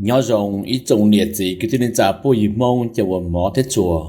Nyob zoo ib tsoom niam txiv kwv tij neej tsa phooj ywg Hmoob cov uas hmov thiab tshua.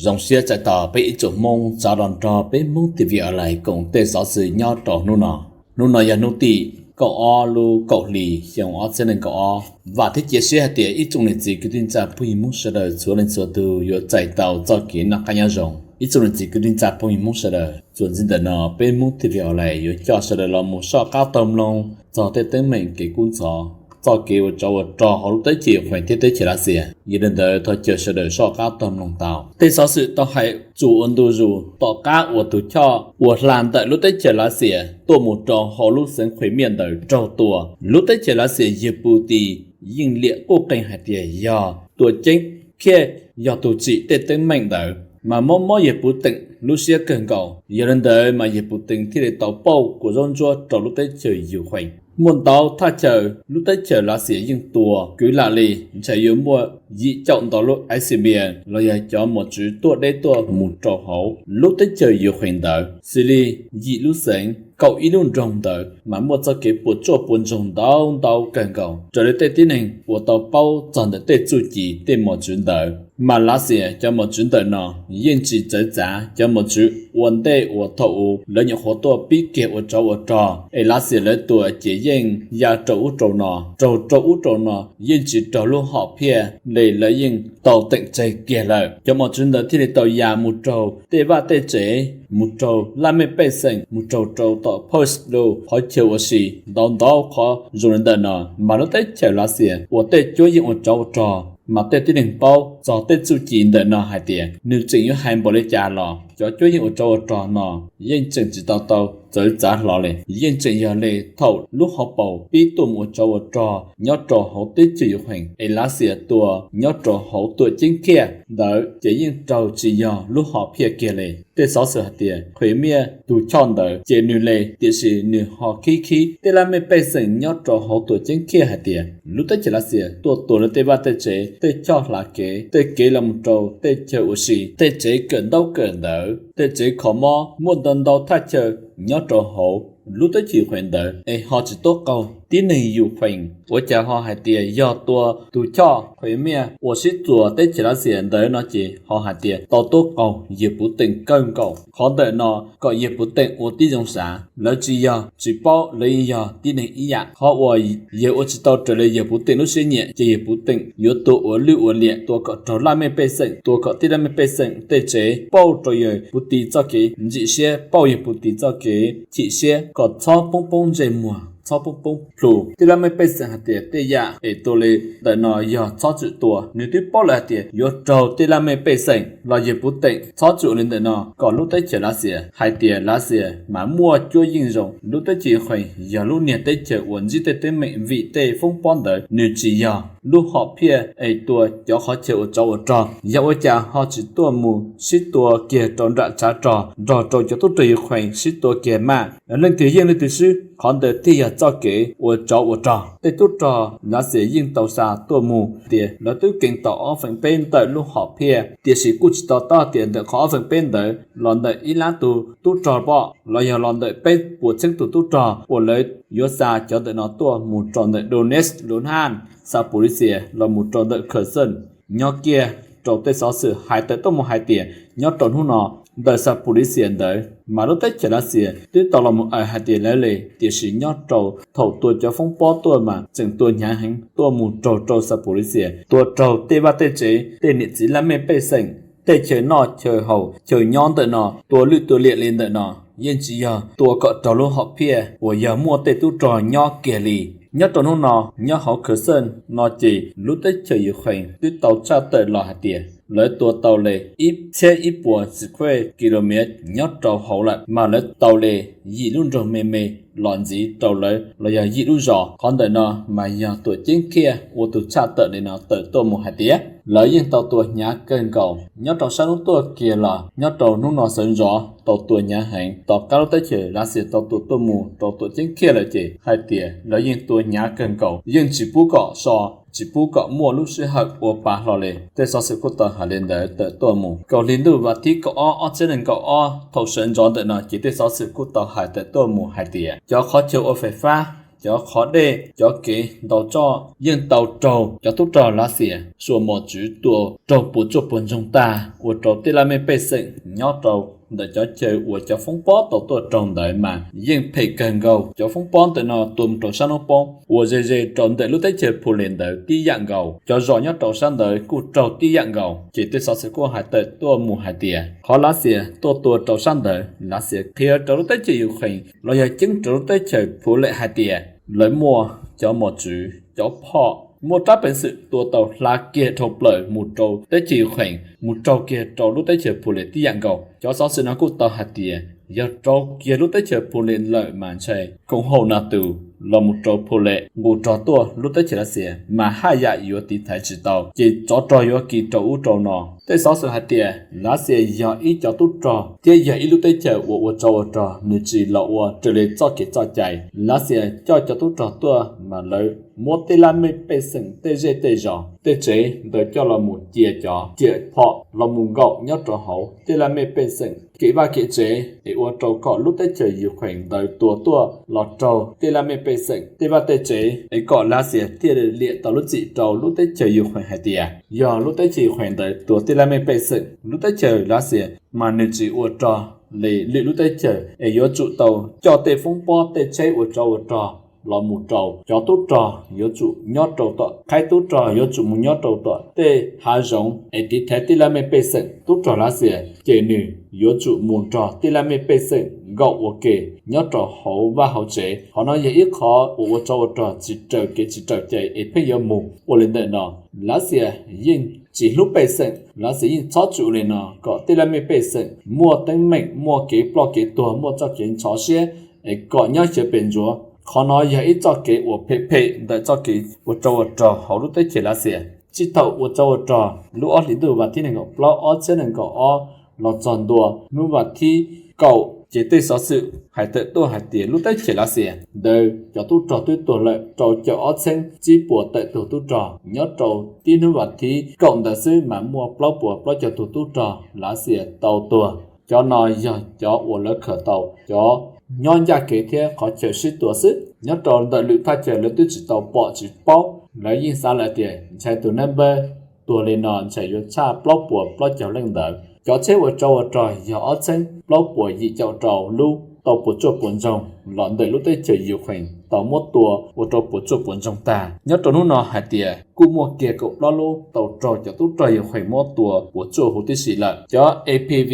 Zoo siab txais tos peb ib tsoom Hmoob txav los nrog peb Hmoob T V Online koom tej xov xwm nyob rau hnub no. Hnub no yog hnub tim kaum ob lub kaum hli xyoo ob txhiab nees nkaum ob. Vam thiab cia siab hais tias ib tsoom niam txiv kwv tij neej tsa phooj ywg Hmoob sawv daws txhua leej txhua tus yuav txais tau txoj kev noj qab nyob zoo. Ib tsoom niam txiv kwv tij neej tsa phooj ywg Hmoob sawv daws, txuas ntxiv ntawm no peb Hmoob T V Online yuav coj sawv daws los mus soj qab taug mloog txog tej teeb meem kev kub ntxhov, txoj kev ua tsov ua rog hauv lub teb chaws Ukraine thiab teb chaws Lav Xias. Yog li ntawd thov caw sawv daws soj qab taug mloog tau. Tej xov xwm tau hais txuas ua ntu zus tom qab uas tus choj uas hla ntawm lub teb chaws Lav Xias tuaj mus rau hauv lub xeev Crimea ntawd raug tua. Lub teb chaws Lav Xias yawg Putin yeej liam quj qeeg hais tias yog tua ceeb khiaj, yog tus tsim tej teeb meem ntawd, mas mob mob yawg Putin lub siab kawg nkaus. Yog li ntawd mas yawg Putin thiaj li tau pauj kua zaub ntsuab rau lub teb chaws Ukraine. Muaj ntau thaj chaw lub teb chaws Lav Xias yeej tua kwv lam li, ntshe yuav muaj yim caum ntau lub icbm los yog cov mos txwv tuaj deb tuaj mus rau hauv lub teb chaws Ukraine ntawd, xws li yim lub xeev, kaum ib lub nroog ntawd mas muaj txoj kev puas tsuaj puas ntsoog ntau ntau kawg nkaus. Raws li tej tib neeg uas tau paub txog ntawm tej txuj ci tej mos txwv ntawd, mas Lav Xias cov mos txwv ntawm no yeej tsis txawv txav cov mos txwv ua ntej uas thaum ub lawv nyuam qhuav tuaj pib kiag ua tsov ua rog es Lav Xias lawv tua ces yeej ya rau ub rau no, raug rau ub rau no, yeej tsis raug lub hom phiaj li, lawv yeej tau teem tseg kiag lawm. Cov mos txwv ntawd thiaj li tau ya mus raug tej vaj tej tsev, mus raug laj mej pej xeem, mus raug rau tom post lus qhov chaw ua si ntau ntau qhov. Zoo li ntawm no mas lub teb chaws Lav Xias ua tej cuab yeej ua tsov ua rog, mas tej tib neeg paub txog tej txuj ci ntawm no hais tias nws tseem yuav hais npaum li cas los cov cuab yeej ua tsov ua rog no yeej tseem tsis tau tau txawv txav hlo li. Yeej tseem yog li thaum lub hauv paus pib tuaj mus ua tsov ua rog nyob rau hauv teb chaws Ukraine es Lav Xias tua nyob rau hauv tuam ceeb khiaj ntawd ces yeej raug tsis yog lub hom phiaj kiag li. Tej xov xwm hais tias Crimea tus choj ntawd ces nws li, tiam sis nws ho khib khib tej laj mej pej xeem nyob rau hauv tuam ceeb khiaj hais tias lub teb chaws Lav Xias tuaj tua lawv tej vaj tej tsev, tej choj hla kev, tej kev los mus rau tej chaw ua si, tej tsev kawm ntaub kawm ntawv, tej tsev kho mob, muaj ntau ntau thaj chaw nyob rau hauv lub teb chaws Ukraine ntawd es ho tsis tuaj qaug tib neeg Ukraine. Ua cas ho hais tias yog tua tus choj Crimea uas sib txuas teb chaws Lav Xias ntawd no ces ho hais tias tau tuaj qaug yawg Putin kawg nkaus. Qhov ntawm no kom yawg Putin ua tib zoo xav, lawv tsis yog tsis paub, lawv yeej yog tib neeg ib yam. Qhov uas yawg ua tsis tau raws li yawg Putin lub siab nyiam ces yawg Putin yuav tua ua lwj ua liam, tua kom raug laj mej pej xeem, tua kom tib laj mej pej xeem tej tsev pauj rau yawg Putin txoj kev ntxim siab, pauj yawg Putin txoj kev chim siab kom txhob poob poob ntsej muag, txhob poob poob plhu. Tib laj mej pej xeem hais tias tej yam es tua li ntawm no yog txhob txwm tua, nws twb paub lawm hais tias yuav raug tib laj mej pej xeem los yawg Putin txhob txwm ua li ntawm no kom lub teb chaws Lav Xias hais tias Lav Xias mas muaj cuab yeej zoo. Lub teb chaws Ukraine yog lub niag teb chaws uas ntsib tej teeb meem vim tej foob pob ntawd, nws tsis yog lub hom phiaj es tua cov qhov chaw ua tsov ua rog. Yog ua cas ho tsis tuaj mus sib tua kiag rau nram tshav rog nrog rau cov tub rog Ukraine sib tua kiag mas leej twg yeej leej twg swb? Qhov ntawd thiaj yog txoj kev ua tsov ua rog. Tej tub rog Lav Xias yeej tau xa tuaj mus tias lawv twb keev tau ob feem peb ntawm lub hom phiaj, tiam sis kuj tsis to taub tias ntawm qhov ob feem peb ntawd los ntawm ib lab tug tub rog pom los yog los ntawm peb puas txhiab tus tub rog uas lawv yuav xa cov ntawm no tuaj mus rau ntawm Donetsk, Luhansk, Zaporizhzhia los mus rau ntawm Kherson. Nyob kiag rau tej xov xwm hais tawm tuaj mus hais tias nyob rau hnub no ntawm Zaporizhzhia ntawd mas lub teb chaws Lav Xias twb tau los mus aws hais tias lawv li, tiam sis nyob rau thaum tua cov foob pob tuaj mas tseem tua hnyav heev tuaj mus raug rau Zaporizhzhia, tua raug tej vaj tej tsev, tej niam txiv laj mej pej xeem, tej chaw noj chaw haus chaw nyob ntawm no, tua lwj tua liam li ntawm no yeej tsis yog tua kom raug lub hom phiaj uas yog muaj tej tub rog nyob kiag li. Nyob rau hnub no nyob hauv Kherson no ces lub teb chaws Ukraine twb tau tshaj tawm los hais tias lawv tua tau li ib txhiab ib puas square kilomev nyob rau hauv lawm, mas lawv tau li yim lub nroog me me los ntxiv rau lawv los yog yim lub zos. Qhov ntawm no mas yog tuam ceeb khiaj ua tus tshaj tawm li no tawm tuaj mus hais tias lawv yeej tau tua hnyav kawg nkaus nyob rau sab hnub tuaj kiag los nyob rau hnub no sawv ntxov tau tua hnyav heev. Tom qab lub teb chaws Lav Xias tau tua tuaj mus rau tuam ceeb khiaj lawm ces hais tias lawv yeej tua hnyav kawg nkaus, yeej tsis pub kom so, tsis pub kom muaj lub sij hawm ua pa hlo li. Tej xov xwm kuj tau hais li ntawd tawm tuaj mus. Kaum hli ntuj vas thib kaum ob ob txhiab nees nkaum ob thaum sawv ntxov ntawm no ces tej xov xwm kuj tau hais tawm tuaj mus hais tias cov qhov chaw ua fais fab, cov qhov dej, cov kev ntaus tsoj yeej tau raug cov tub rog Lav Xias xuas mos txwv tua raug puas tsuaj puas ntsoog tag, ua rau tej laj mej pej xeem nyob rau ntawm cov chaw uas cov foob pob tau tuaj raug ntawd mas yeej phem kawg nkaus. Cov foob pob ntawm no tua mus rau sab hnub poob uas ze ze rau ntawm lub teb chaws Phu Lem ntawd tib yam nkaus. Cov zos nyob rau sab ntawd kuj raug tib yam nkaus. Ces tej xov xwm kuj hais tawm tuaj mus hais tias qhov Lav Xias tuaj tua rau sab ntawd, Lav Xias qhia rau lub teb chaws Ukraine los yog ceeb rau lub teb chaws Phu Lem hais tias lawv muaj cov mos txwv, cov phom, muaj rab peev xwm tua tau hla kiag dhau plaws mus rau teb chaws Ukraine, mus raug kiag rau lub teb chaws Phu Lem tib yam nkaus. Cov xov xwm no kuj tau hais tias yog raug kiag lub teb chaws Phu Lem lawm mas ntshai khoom hauj na tus los mus rau Phu Lem nqus rog tuaj lub teb chaws Lav Xias mas haj yam yuav tiv thaiv tsis tau, ces tsov rog yuav kis rau ub rau no. Tej xov xwm hais tias Lav Xias yog ib cov tub rog thiab yog ib lub teb chaws uas ua tsov ua rog, nws tsis los ua raws li txoj kev txoj cai. Lav Xias coj cov tub rog tuaj mas lawv muab tej laj mej pej xeem tej zej tej zos tej tsev ntawd coj los mus cia cov riam phom los mus nkaum nyob rau hauv tej laj mej pej xeem kev vaj kev tsev, es ua rau kom lub teb chaws Ukraine ntawd tua tuaj los raug tej laj mej pej xeem tej vaj tej tsev, es kom Lav Xias thiaj li liam tau lub txim rau lub teb chaws Ukraine hais tias yog lub teb chaws Ukraine ntawd tua tej laj mej pej xeem. Lub teb chaws Lav Xias mas nws tsis ua rog li lwm lub teb chaws, es yuav tsum tau coj tej foob pob tej tsheb ua tsov ua rog los mus rau cov tub rog yuav tsum nyob rau tom qhaib tub rog, yuav tsum mus nyob rau tom tej hav zoov es tiv thaiv tej laj mej pej xeem. Tub rog Lav Xias ces nws yuav tsum mus nrog tej laj mej pej xeem nkaum ua ke nyob rau hauv vaj hauv tsev. Qhov no yog ib qho uas ua tsov ua rog tsis raws kev tsis raws cai es pheej yuav mus ua li ntawm no. Lav Xias yeej tsis hlub pej xeem, Lav Xias yeej txhob txwm ua li no kom tej laj mej pej xeem muaj teeb meem, muaj kev ploj kev tuag, muaj txoj kev ntxhov siab, es kom nyob xyaw pes ntsuav. Qhov no yog ib txoj kev uas phem phem ntawm txoj kev ua tsov ua rog hauv lub teb chaws Lav Xias. Txij thaum ua tsov ua rog lub ob hlis ntuj vas thib nees nkaum plaub ob txhiab nees nkaum ob los txog ntua hnub vas thib kaum, ces tej xov xwm hais tawm tuaj hais tias lub teb chaws Lav Xias ntawd cov tub rog twb tuag lawm rau caum ob txheeb tsib puas tawm tus tub rog. Nyob rau tib hnub vas thib kaum ntawd xwb mas muaj plaub puas plaub caug tus tub rog Lav Xias tau tuag. Cov no yog cov uas lawv khaws tau cov nyob ncaj kev thiab qhov chaw sib tua xwb. Nyob rau ntawm lwm thaj chaw lawv twb tsis tau pom tsis paub, lawv yeej xav lawm tias ntshai tus nab npawb tuag li no ntshai yuav tshaj plaub puas plaub caug leej ntawd. Cov tsheb ua tsov ua rog yog ob txheeb plaub puas yim caum rau lub tau puas tsuaj puas ntsoog los ntawm lub teb chaws Ukraine tau muab tua ua rau puas tsuaj puas ntsoog tag. Nyob rau hnub no hais tias kuj muaj kiag kaum plaub lub tau raug cov tub rog Ukraine muab tua puas tsuaj huv tib si lawm. Cov A P V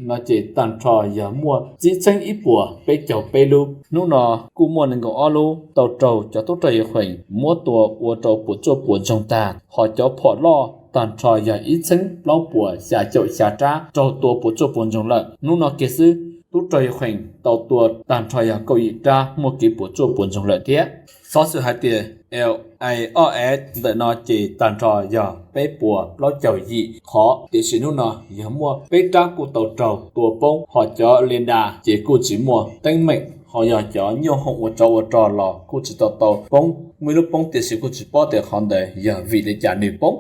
no ces tag nrho yog muaj tsib txheeb ib puas peb caug peb lub. Hnub no kuj muaj nees nkaum ob lub tau raug cov tub rog Ukraine muab tua ua rau puas tsuaj puas ntsoog tag, hos cov phom loj tag nrho yog ib txheeb plaub puas xya caum xya rab raug tua puas tsuaj puas ntsoog lawm. Hnub no kiag xwb tub rog Ukraine tau tua tag nrho yog kaum yim rab muaj kev puas tsuaj puas ntsoog lawm thiab. Xov xwm hais tias L A O S ntawm no ces tag nrho yog peb puas plaub caug yim qhov, tiam sis hnub no yog muaj peb rab kuj tau raug tua poob, hos cov li nda ces kuj tsis muaj teeb meem, hos yog cov nyuaj hoom ua tsov ua rog los kuj tsis tau tau poob, muaj ib lub poob tiam sis kuj tsis paub tias qhov ntawd yog vim li cas nws poob.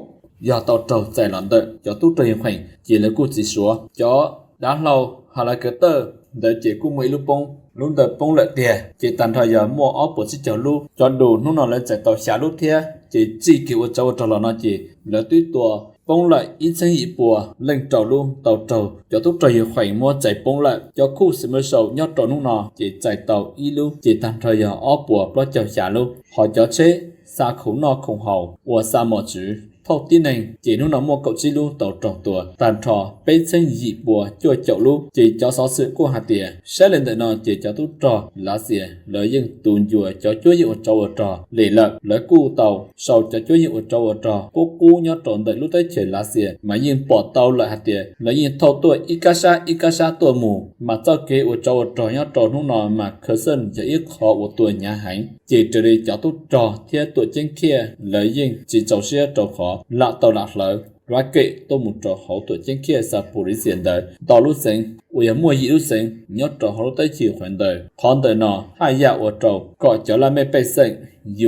Yog tau raug txais los ntawm cov tub rog Ukraine ces lawv kuj tsis suav. Cov dav hlau has las kav tawj ntawd ces kuj muaj ib lub poob, lub ntawd poob lawm tiag ces tag nrho yog muaj ob puas tsib caug lub. Cov du hnub no lawv txais tau xya lub thiab, ces txij kiag ua tsov ua rog los no ces lawv twb tua poob lawm ib txheeb yim puas leej rau lub tau raug cov tub rog Ukraine muab txais poob lawm. Cov khuj xim mw sau nyob rau hnub no ces txais tau ib lub ces tag nrho yog ob puas plaub caug xya lub. Hos cov tsheb xa khoom noj khoom haus uas xa mos txwv thauj tib neeg ces hnub no muaj kaum tsib lub tau raug tua tag nrho peb txheeb yim puas cuaj caum lub. Ces cov xov xwm kuj hais tias saib li ntawm no ces cov tub rog Lav Xias lawv yeej tu ncua cov cuab yeej ua tsov ua rog li lawm. Lawv kuj tau sau cov cuab yeej ua tsov ua rog qub qub nyob rau ntawm lub teb chaws Lav Xias mas yeej pom tau lawm hais tias lawv yeej thauj tuaj ib kab sab ib kab sab tuaj mus, mas txoj kev ua tsov ua rog nyob rau hnub no mas khawv xeej yog ib qho uas tua hnyav heev. Ces raws li cov tub rog thiab tuam ceeb khiaj lawv yeej tsis txaus siab rau qhov lam tau lam hlawv rocket tuaj mus rau hauv tuam ceeb khiaj Zaporizhzhia ntawd ntau lub xeev. uas yog muaj yim lub xeev nyob rau hauv lub teb chaws Ukraine ntawd. Qhov ntawm no haj yam ua rau kom cov laj mej pej xeem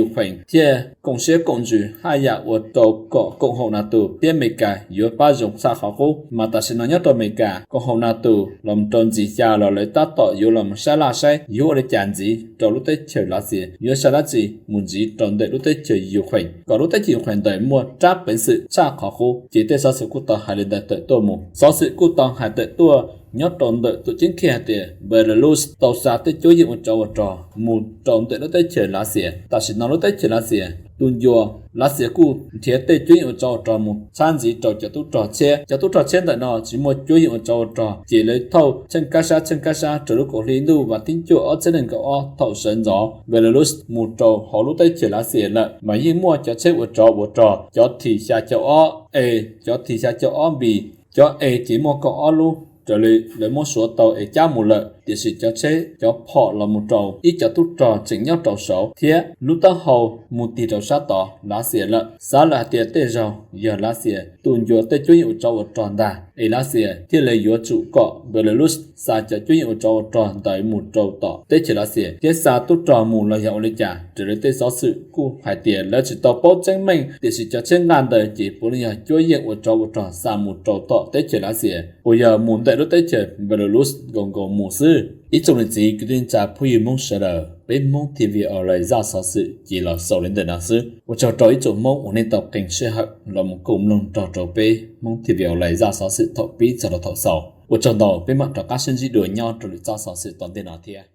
Ukraine thiaj koom siab koom ntsws, haj yam ua rau kom koom haum NATO thiab Amelikas yuav pab zoo tshaj qhov qub. Mas tam sim no nyob rau Amelikas koom haum NATO los mus rau ntxiv xya los lawv tab tom yuav los mus saib laj saib yuav ua li cas ntxiv rau lub teb chaws Lav Xias, yuav saib dab tsi mus ntxiv rau ntawm lub teb chaws Ukraine, kom lub teb chaws Ukraine ntawd muaj rab peev xwm tshaj qhov qub. Ces tej xov xwm kuj tau hais li ntawd tawm tuaj mus. Xov xwm kuj tau hais tawm tuaj nyob rau ntawm tus ceeb kiag hais tias Belarus tau xa tej cuab yeej ua tsov ua rog mus rau ntawm lub teb chaws Lav Xias. Tam sim no lub teb chaws Lav Xias tus ncua Lav Xias kuj nrhiav tej cuab yeej ua tsov ua rog mus txhab ntxiv rau cov tub rog tsheb. Cov tub rog tsheb ntawm no tsis muaj cuab yeej ua tsov ua rog, ces lawv thauj tsheej kab sab tsheej kab sab raws lub kaum hli ntuj vas thib cuaj ob txhiab nees nkaum ob thaum sawv ntxov Belarus mus rau hauv lub teb chaws Lav Xias lawm. Mas yeej muaj cov tsheb ua tsov ua rog, cov thim xya caum ob A, cov thim xya caum ob B, cov A ces muaj kaum ob lub raws li lawv muab suav tau es cab mus lawm. Tiam sis cov tsheb cov phom los mus rau ib cov tub rog tseem nyob rau saud thiab lub taub hau mus tig rau sab tod Lav Xias lawm. Xav lawm hais tias tej zaug yog Lav Xias tus ncua tej cuab yeej ua tsov ua rog ntag, es Lav Xias thiaj li yuav tsum kom Belarus xa cov cuab yeej ua tsov ua rog ntawd mus rau tom teb chaws Lav Xias thiab xa tub rog mus los yog ua li cas. Raws li tej xov xwm kuj hais tias lawv tsis tau paub tseeb meej, tiam sis cov tsheb nqaj ntawd ces puav leej yog cuab yeej ua tsov ua rog xa mus rau tom teb chaws Lav Xias uas yog mus ntawm lub teb chaws Belarus nkaus nkaus mus xwb. Ib tsoom niam txiv kwv tij neej tsa phooj ywg Hmoob sawv daws, peb Hmoob TV Online zaj xov xwm ces los xaus li ntawm no xwb. Ua tsaug rau ib tsoom Hmoob uas nej tau qee sij hawm los mus koom mloog nrog rau peb Hmoob TV Online zaj xov xwm thaum pib txog rau thaum xaus. Ua tsaug ntau, peb mam rov qab sib ntsib dua nyob rau lwm zaj xov xwm tom ntej no thiab.